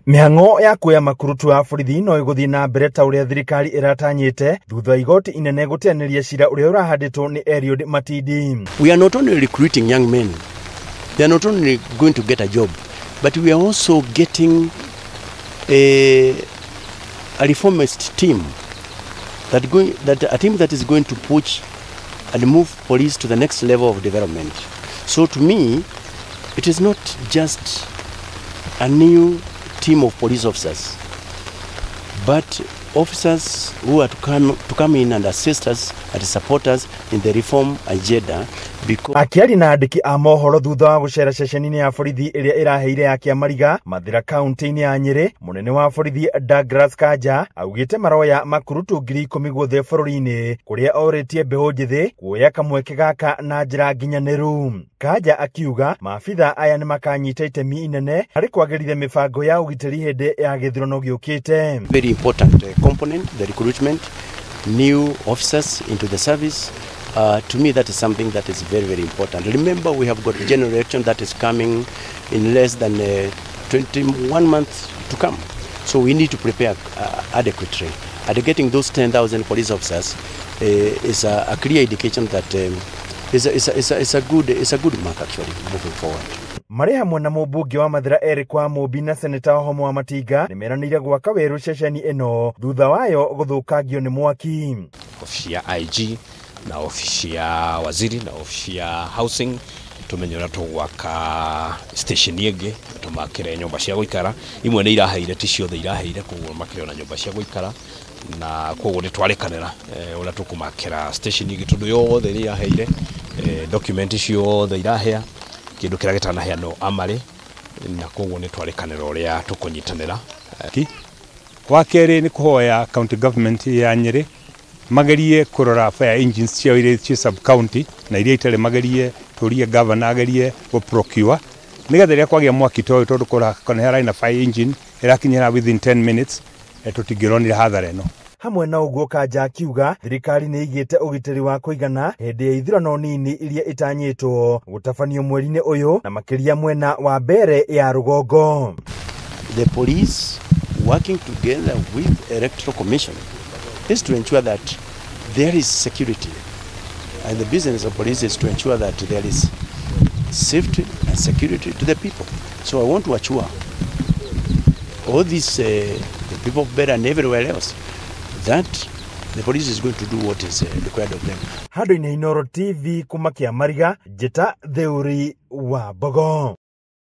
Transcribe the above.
Mĩhang'o ya kuoya makurutu a borithi no ĩgũthiĩ na mbere ta ũrĩa thirikari ĩratanyĩte thutha wa igoti inene gũteanĩria cira ũrĩa ũrahandĩtwo nĩ Eliud Matindi. We are not only recruiting young men, they are not only going to get a job, but we are also getting a reformist team, that a team that is going to push and move police to the next level of development. So to me, it is not just a new team of police officers, but officers who are to come in and assist us and support us in the reform agenda because Akĩaria na andĩki a mohoro thutha wa gũcera ceceni-inĩ ya borithi ĩrĩa ĩraheire ya Kĩamariga Mathĩra kaunti-inĩ ya Nyĩrĩ, mũnene wa borithi Douglas Kanja augĩte maroya makurutu 10,000 guothe bũrũri-inĩ kũrĩa orĩtie mbeũ njĩthĩ kuoya kamweke gaka na njĩra nginyanĩru. Kanja akiuga maabitha aya nĩmakanyita itemi inene harĩ kwagĩrithia mĩbango ya ũgitĩri hĩndĩ ya gĩthurano gĩũkĩte. Very important component, the recruitment, new officers into the service. To me, that is something that is very, very important. Remember, we have got general election that is coming in less than 21 months to come. So we need to prepare adequately. And getting those 10,000 police officers is a clear indication that it's a good mark actually moving forward. Marĩ hamwe na mũmbunge wa Mathĩra Eric Wamũmbi na seneta Wahome wa Matinga nĩmeranĩire gwaka werũ ceceni ĩno thutha wayo gũthũkangio nĩ mwaki. Ofici ya IG na ofici ya waziri na ofici ya housing, tumenye ũrĩa tũgwaka station ĩngĩ, tũmakĩre nyũmba cia gũikara. Imwe nĩ iraheire, ti ciothe iraheire, koguo makĩre ona nyũmba cia gũikara, na koguo nĩ twarĩkanĩra ũrĩa tũkũmakĩra station ĩngĩ tondũ yothe nĩ iraheire, document ciothe irahĩa, kĩndũ kĩrĩa gĩtanahĩa no amarĩ, na koguo nĩ twarĩkanĩra ũrĩa tũkũnyitanĩra. Wa kerĩ nĩ kũhoya county government ya Nyĩrĩ magerie kũrora fire engines ciao iria ciĩ sub county na iria itarĩ, magerie tũrie governor agerie gũ procure nĩgetha rĩrĩa kwagĩa mwaki ta ũyũ, tondũ kũra hararĩ na fire engine ĩrakinyĩra within 10 minutes, tũtingĩronire hathara ĩno. Hamwe na ũguo, Kanja akiuga thirikari nĩ ĩigĩte ũgitĩri wa kũigana hĩndĩ ya ithurano nini iria itanyĩtwo gũtabanio mweri-inĩ ũyũ, na makĩria mwena wa mbere ya rũgongo. The police working together with Electoral Commission is to ensure that there is security. And the business of police is to ensure that there is safety and security to the people. So I want to assure all these, the people of Mbeere and everywhere else, that the police is going to do what is required of them. Handũ-inĩ Inooro TV kuma Kĩamariga, njĩta Theuri wa Mbogo.